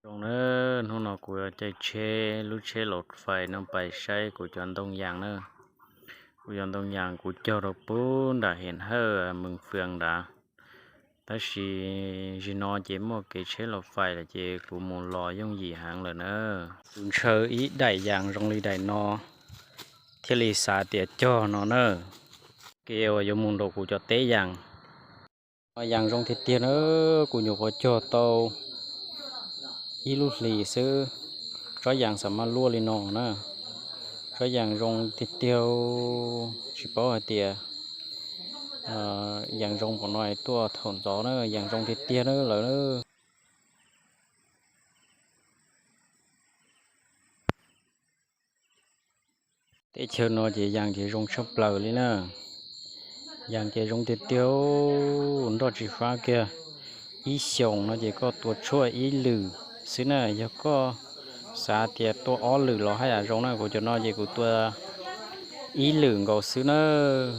Zoo nawb, hnub no kuv yuav caij tsheb, lub tsheb laus fais no pais saib kuv cov ntoo yas na. Kuv cov ntoo yas kuv cog rau pub nram Hiam Hawj Mws Fwv nrad. Tab sis zaum no ces muaj kev tsheb laus fais lawm ces kuv mus los yooj yim heev lawm na. Kuv ntshaw ib daim yas zoo li daim no thiaj li xav tias cog no na. Kev uas yuav mus nraum kuv cov teb yas. Yas zoo tiag tiag na, kuv nyuam qhuav cog tau ib lub hlis xwb, tsob yas xav mas luaj li no na. Tsob yas zoo tiag tiag, tsis paub hais tias yas zoo npaum no tuaj thaum ntxov na, yas zoo tiag tiag na lawm. Teb chaws no ces yas ces zoo tshaj plaws li na. Yas ces zoo tiag tiag, nroj tsis fab kiag. Ib xyoos no ces koj tua tshuaj ib lwm xwb na, yog koj xav tias tua ob lwm los haj yam zoo na, kuv cov no ces kuv tua ib lwm nkaus xwb nawb.